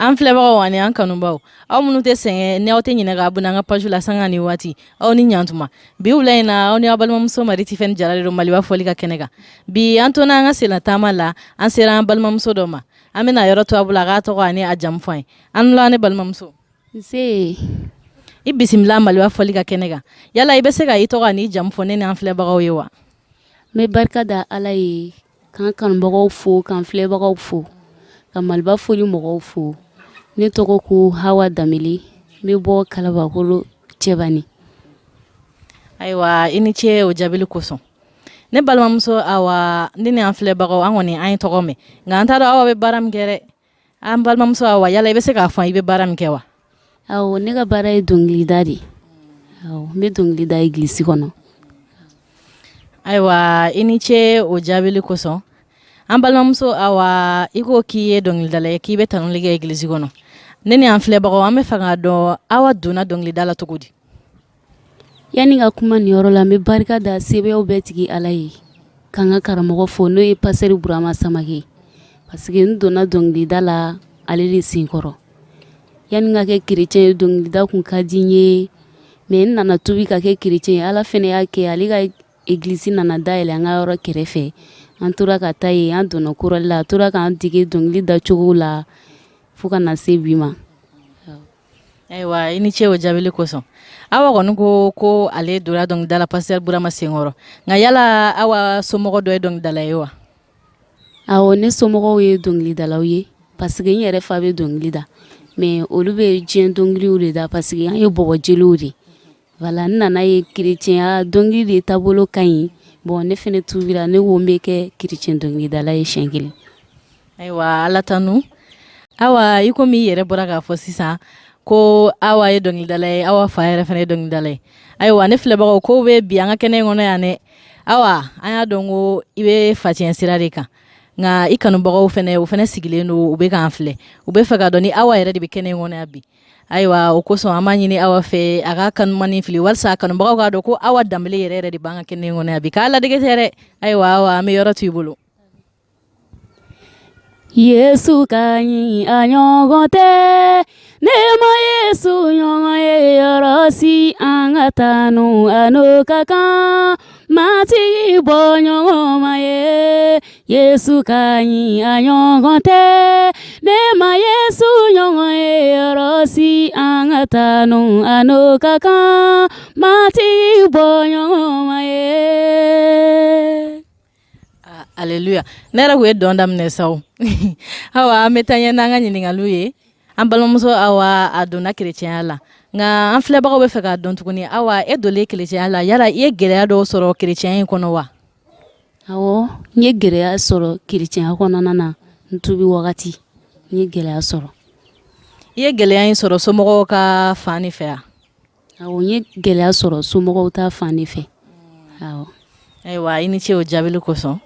An filɛbagaw ani an kanubaw, aw minnu tɛ sɛgɛn ni aw tɛ ɲinɛ ka abonné an ka page la sanga ni waati, aw ni ɲantuma. Bi wula in na, aw ni aw balimamuso Marie Tifɛni Jara de don Maliba fɔli ka kɛnɛ kan. Bi an tonna an ka senna taama la, an sera an balimamuso dɔ ma. An bɛna yɔrɔ to a bolo a k'a tɔgɔ ani a jamu fɔ an ye. An ni wula, ne balimamuso. Nse. I bisimila Maliba fɔli ka kɛnɛ kan. Yala i bɛ se ka i tɔgɔ ani i jamu fɔ ne ni an filɛbagaw ye wa? N bɛ barika da Ala ye, k'an kanubagaw fo, k'an filɛbagaw fo, ka Maliba fɔli mɔgɔw fo. Ne tɔgɔ ko Hawa Danbele, n bɛ bɔ Kalabakoro Cɛbani. Ayiwa, i ni ce o jaabili kosɔn. Ne balimamuso Awa, ne ni an filɛbagaw, an kɔni an ye tɔgɔ mɛn, nka an t'a dɔn Awa bɛ baara min kɛ dɛ. An balimamuso Awa, yala i bɛ se k'a fɔ i bɛ baara min kɛ wa? Awɔ, ne ka baara ye dɔnkilida de ye. Awɔ, n bɛ dɔnkili da egilisi kɔnɔ. Ayiwa, i ni ce o jaabili kosɔn. An balimamuso Awa, i ko k'i ye dɔnkilidala ye, k'i bɛ tanuli kɛ egilisi kɔnɔ. Ne ni an filɛbagaw, an bɛ fɛ k'a dɔn Awa donna dɔnkilida la cogo di? Yanni ka kuma nin yɔrɔ la, n bɛ barika da sebaaya bɛɛ tigi Ala ye, ka n ka karamɔgɔ fo, n'o ye pasteur Burama Samake ye, parce que n donna dɔnkilida la ale de senkɔrɔ. Yanni n ka kɛ chrétien ye, dɔnkilida kun ka di n ye, mais n nana tubi ka kɛ chrétien ye. Ala fana y'a kɛ, ale ka église nana dayɛlɛ an ka yɔrɔ kɛrɛfɛ. An tora ka taa yen, an donna chorale la, a tora k'an dege dɔnkili dacogo la fo ka na se bi ma. Ayiwa, i ni ce o jaabili kosɔn. Awa kɔni ko ko ale donna dɔnkilida la pasteur Burama senkɔrɔ, nka yala Awa somɔgɔ dɔ ye dɔnkilidala ye wa? Awɔ, ne somɔgɔw ye dɔnkilidalaw ye, parce que n yɛrɛ fa bɛ dɔnkili da, mais olu bɛ diɲɛ dɔnkiliw de da, parce que an ye bɔbɔ jeliw de. Voilà, n nana ye chrétien dɔnkili de taabolo ka ɲi. Bon, ne fana tubira, ne ko n bɛ kɛ chrétien dɔnkilidala ye siɲɛ kelen. Ayiwa, Ala tanu. Awa, i komi i yɛrɛ bɔra k'a fɔ sisan ko Awa ye dɔnkilidala ye, Awa fa yɛrɛ fana ye dɔnkilidala ye. Ayiwa, ne filɛbagaw, kow bɛ bi an ka kɛnɛ in kɔnɔ yan dɛ. Awa, an y'a dɔn ko i bɛ facɛn sira de kan, nka i kanubagaw fana, o fana sigilen don, u bɛ k'an filɛ, u bɛ fɛ k'a dɔn ni Awa yɛrɛ de bɛ kɛnɛ in kɔnɔ yan bi. Ayiwa, o kosɔn an b'a ɲini Awa fɛ a ka kanumani fili walasa kanubagaw k'a dɔn ko Awa Danbele yɛrɛ yɛrɛ de b'an ka kɛnɛ in kɔnɔ yan bi, k'a ladege tɛ dɛ. Ayiwa Awa, an bɛ yɔrɔ to i bolo. Yesu ka ɲi, a ɲɔgɔn tɛ, ne ma Yesu ɲɔgɔn ye yɔrɔ si. An ka tanu, a n'o ka kan, Matigi bɔ ɲɔgɔn ma ye. Yesu ka ɲi, a ɲɔgɔn tɛ, ne ma Yesu ɲɔgɔn ye yɔrɔ si. An ka tanu, a n'o ka kan, Matigi bɔ ɲɔgɔn ma ye. Aleluya, ne yɛrɛ tun ye dɔn daminɛ sa. Awa, an bɛ taa ɲɛ n'an ka ɲininkaliw ye. An balimamuso Awa, a donna kerecɛnya la, nka an filɛbagaw bɛ fɛ k'a dɔn tuguni, Awa, e donnen kerecɛnya la, yala i ye gɛlɛya dɔw sɔrɔ kerecɛnya in kɔnɔ wa? Awɔ, n ye gɛlɛya sɔrɔ kerecɛnya kɔnɔna na. N tubi wagati, n ye gɛlɛya sɔrɔ. I ye gɛlɛya in sɔrɔ somɔgɔw ka fan de fɛ wa? Awɔ, n ye gɛlɛya sɔrɔ somɔgɔw ta fan de fɛ. Awɔ. Ayiwa, i ni ce o jaabili kosɔn.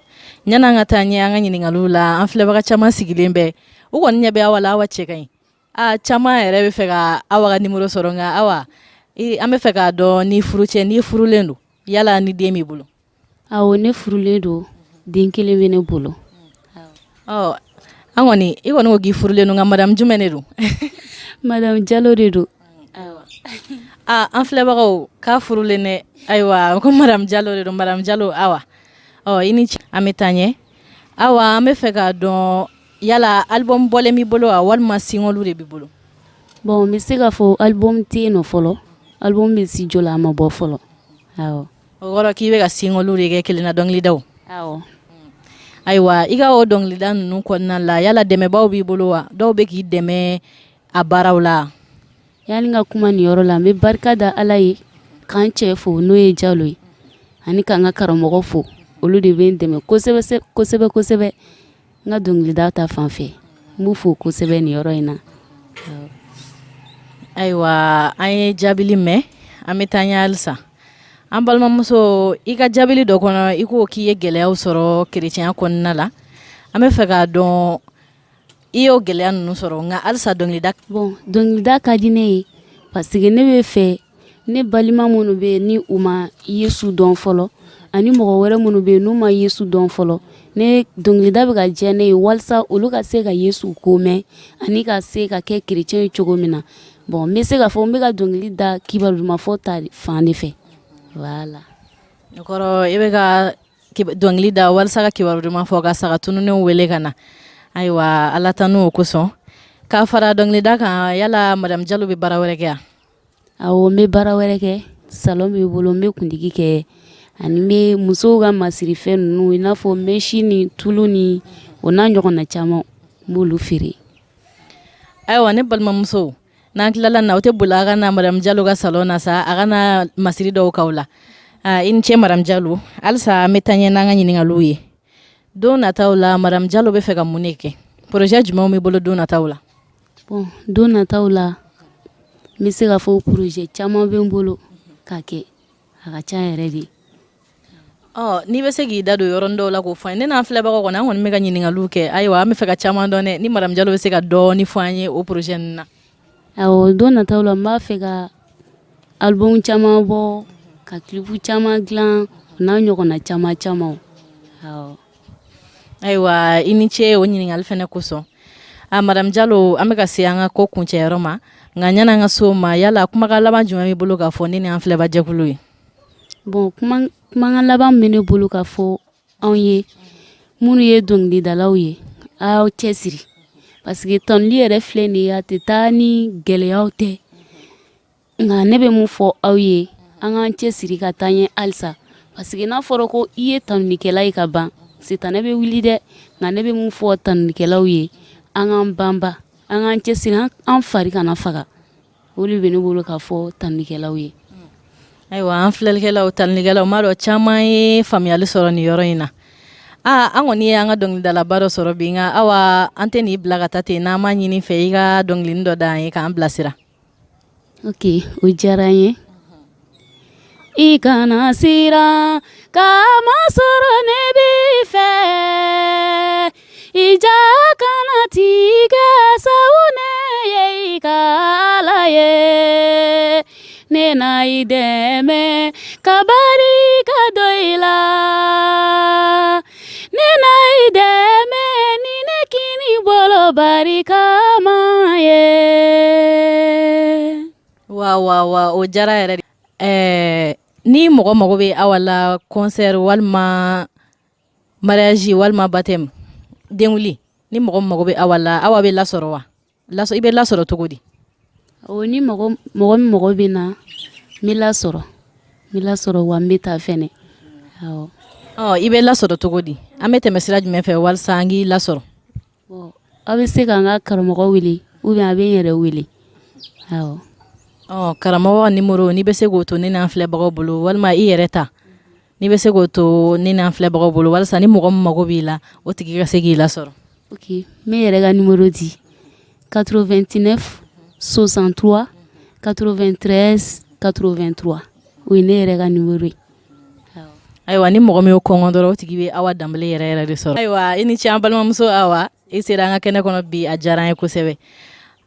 Yanni an ka taa ɲɛ an ka ɲininkaliw la, an filɛbaga caman sigilen bɛ, u kɔni ɲɛ bɛ Awa la, Awa cɛ ka ɲi. Aa, caman yɛrɛ bɛ fɛ ka Awa ka numéro sɔrɔ, nka Awa, an bɛ fɛ k'a dɔn ni furu cɛ, n'i furulen don, yala ni den b'i bolo? Awɔ, ne furulen don, den kelen bɛ ne bolo. Ɔ, an kɔni, i kɔni ko k'i furulen don, nka madame jumɛn de don? Madame Jalo de don. Aa, an filɛbagaw, k'a furulen dɛ. Ayiwa, ko madame Jalo de don. Madame Jalo Awa, ɔ, i ni ce. An bɛ taa ɲɛ. Awa, an bɛ fɛ k'a dɔn yala album bɔlen b'i bolo wa, walima single de b'i bolo? Bon, n bɛ se k'a fɔ album tɛ yen nɔ fɔlɔ. Album bɛ studio la, a ma bɔ fɔlɔ. Awɔ. O kɔrɔ k'i bɛ ka single de kɛ, kelenna dɔnkilidaw? Awɔ. Ayiwa, i ka o dɔnkilida ninnu kɔnɔna la, yala dɛmɛbaaw b'i bolo wa? Dɔw bɛ k'i dɛmɛ a baaraw la? Yanni ka kuma nin yɔrɔ la, n bɛ barika da Ala ye, k'an cɛ fo, n'o ye Jalo ye, ani k'an ka karamɔgɔ fo. Olu de bɛ n dɛmɛ kosɛbɛ kosɛbɛ kosɛbɛ n ka dɔnkilida ta fan fɛ. N b'u fo kosɛbɛ nin yɔrɔ in na. Ayiwa, an ye jaabili mɛn, an bɛ taa ɲɛ halisa. An balimamuso, i ka jaabili dɔ kɔnɔ, i ko k'i ye gɛlɛyaw sɔrɔ kerecɛnya kɔnɔna la. An bɛ fɛ k'a dɔn i y'o gɛlɛya ninnu sɔrɔ, nka halisa dɔnkilida. Bon, dɔnkilida ka di ne ye. Parce que ne bɛ fɛ ne balima minnu bɛ yen ni u ma Yesu dɔn fɔlɔ, ani mɔgɔ wɛrɛ minnu bɛ yen n'u ma Yesu dɔn fɔlɔ, ne dɔnkilida bɛ ka diya ne ye walasa olu ka se ka Yesu ko mɛn ani ka se ka kɛ chrétien ye cogo min na. Bon, n bɛ se k'a fɔ n bɛ ka dɔnkili da kibaru duman fɔ ta fan de fɛ, voilà. O kɔrɔ i bɛ ka dɔnkili da walasa ka kibaru duman fɔ, ka saga tununnenw wele ka na. Ayiwa, Ala tanu o kosɔn. K'a fara dɔnkilida kan, yala madame Jalo bɛ baara wɛrɛ kɛ yan? Awɔ, n bɛ baara wɛrɛ kɛ. Salon bɛ n bolo, n bɛ kuntigi kɛ ani n bɛ musow ka masirifɛn ninnu, i n'a fɔ mèche ni tulu ni o n'a ɲɔgɔnna caman, n b'olu feere. Ayiwa, ne balimamuso, n'an tilala na, o tɛ boli a ka na madame Jalo ka salon na sa, a ka na masiri dɔw k'aw la. I ni ce, madame Jalo. Halisa an bɛ taa ɲɛ n'an ka ɲininkaliw ye. Don nataw la, madame Jalo bɛ fɛ ka mun de kɛ? Projet jumɛnw b'i bolo don nataw la? Bon, don nataw la, n bɛ se k'a fɔ projet caman bɛ n bolo ka kɛ, a ka ca yɛrɛ de. Ɔ, n'i bɛ se k'i da don yɔrɔnin dɔw la k'o fɔ an ye. Ne n'an filɛbagaw kɔni, an kɔni bɛ ka ɲininkaliw kɛ. Ayiwa, an bɛ fɛ ka caman dɔn dɛ. Ni madame Jalo bɛ se ka dɔɔni fɔ an ye o projet ninnu na. Awɔ, don nataw la, n b'a fɛ ka album caman bɔ, ka clip caman dilan, o n'a ɲɔgɔnna caman caman, awɔ. Ayiwa, i ni ce o ɲininkali fana kosɔn. A madame Jalo, an bɛ ka se an ka ko kuncɛyɔrɔ ma, nka yanni an ka se o ma, yala kumakan laban jumɛn b'i bolo k'a fɔ ne ni an filɛbajɛkulu ye? Bon, kumakan laban min bɛ ne bolo ka fɔ anw ye minnu ye dɔnkilidalaw ye, a y'aw cɛsiri, parce que tanuli yɛrɛ filɛ nin ye, a tɛ taa ni gɛlɛyaw tɛ. Nka ne bɛ mun fɔ aw ye, an k'an cɛsiri ka taa ɲɛ halisa, parce que n'a fɔra ko i ye tanulikɛla ye ka ban, sitanɛ bɛ wuli dɛ. Nka ne bɛ mun fɔ tanulikɛlaw ye, an k'an banba, an k'an cɛsiri, an fari kana faga. O de bɛ ne bolo ka fɔ tanulikɛlaw ye. Ayiwa, an filɛlikɛlaw, tanulikɛlaw, m'a dɔn caman ye faamuyali sɔrɔ nin yɔrɔ in na. Aa, an kɔni ye an ka dɔnkilidalaba dɔ sɔrɔ bi, nka awa, an tɛ n'i bila ka taa ten n'an m'a ɲini fɛ i ka dɔnkilinin dɔ da an ye k'an bilasira. Ok, o diyara n ye. I kana siran, k'a masɔrɔ ne b'i fɛ. I ja kana tigɛ, sabu ne ye i ka Ala ye. Ne na i dɛmɛ ka barika don i la. Ne na i dɛmɛ ni ne kini bolo barikama ye. Wa wa wa, o diyara yɛrɛ de. Ɛɛ, ni mɔgɔ mago bɛ awa la concert walima mariage walima baptême, denwuli, ni mɔgɔ mago bɛ awa la, awa bɛ lasɔrɔ wa? I bɛ lasɔrɔ cogo di? O ni mɔgɔ mɔgɔ min mago bɛ n na, n bɛ lasɔrɔ, n bɛ lasɔrɔ wa n bɛ taa fɛnɛ, awɔ. Ɔ, i bɛ lasɔrɔ cogo di? An bɛ tɛmɛ sira jumɛn fɛ walasa an k'i lasɔrɔ? Bon, aw bɛ se ka n ka karamɔgɔ wele ou bien a bɛ n yɛrɛ wele, awɔ. Ɔ, karamɔgɔ ka numéro, n'i bɛ se k'o to ne n'an filɛbagaw bolo, walima i yɛrɛ ta, n'i bɛ se k'o to ne n'an filɛbagaw bolo, walasa ni mɔgɔ min mago b'i la, o tigi ka se k'i lasɔrɔ. Ok, n bɛ yɛrɛ ka numéro di: 89 63 93 83. O ye ne yɛrɛ ka numéro ye. Ayiwa, ni mɔgɔ min y'o kɔngɔ dɔrɔn, o tigi bɛ Awa Danbele yɛrɛ yɛrɛ de sɔrɔ. Ayiwa, i ni ce, an balimamuso Awa, i sera an ka kɛnɛ kɔnɔ bi, a diyara an ye kosɛbɛ.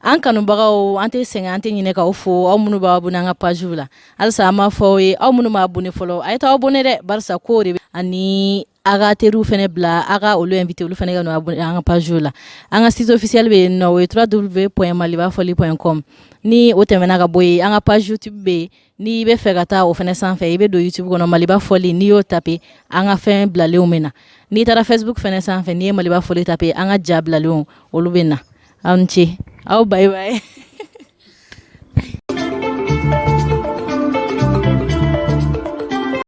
An kanubagaw, an tɛ sɛgɛn, an tɛ ɲinɛ k'aw fo, aw minnu b'aw abonné an ka page la. Halisa an b'a fɔ aw ye, aw minnu m'a abonné fɔlɔ, a ye taa abonné dɛ, barisa ko de bɛ ani a ka teriw fɛnɛ bila, a ka olu invité, olu fɛnɛ ka n'u abonné an ka page la. An ka site officiel bɛ yen nɔ, o ye www.malibafɔli.com. Ni o tɛmɛna ka bɔ yen, an ka page YouTube bɛ yen. N'i bɛ fɛ ka taa o fɛnɛ sanfɛ, i bɛ don YouTube kɔnɔ, Maliba Fɔli, n'i y'o taper, an ka fɛn bilalenw bɛ na. N'i taara Facebook fɛnɛ sanfɛ, n'i ye Maliba Fɔli taper, an ka ja bilalenw, olu bɛ na. Aw ni ce, aw bye bye.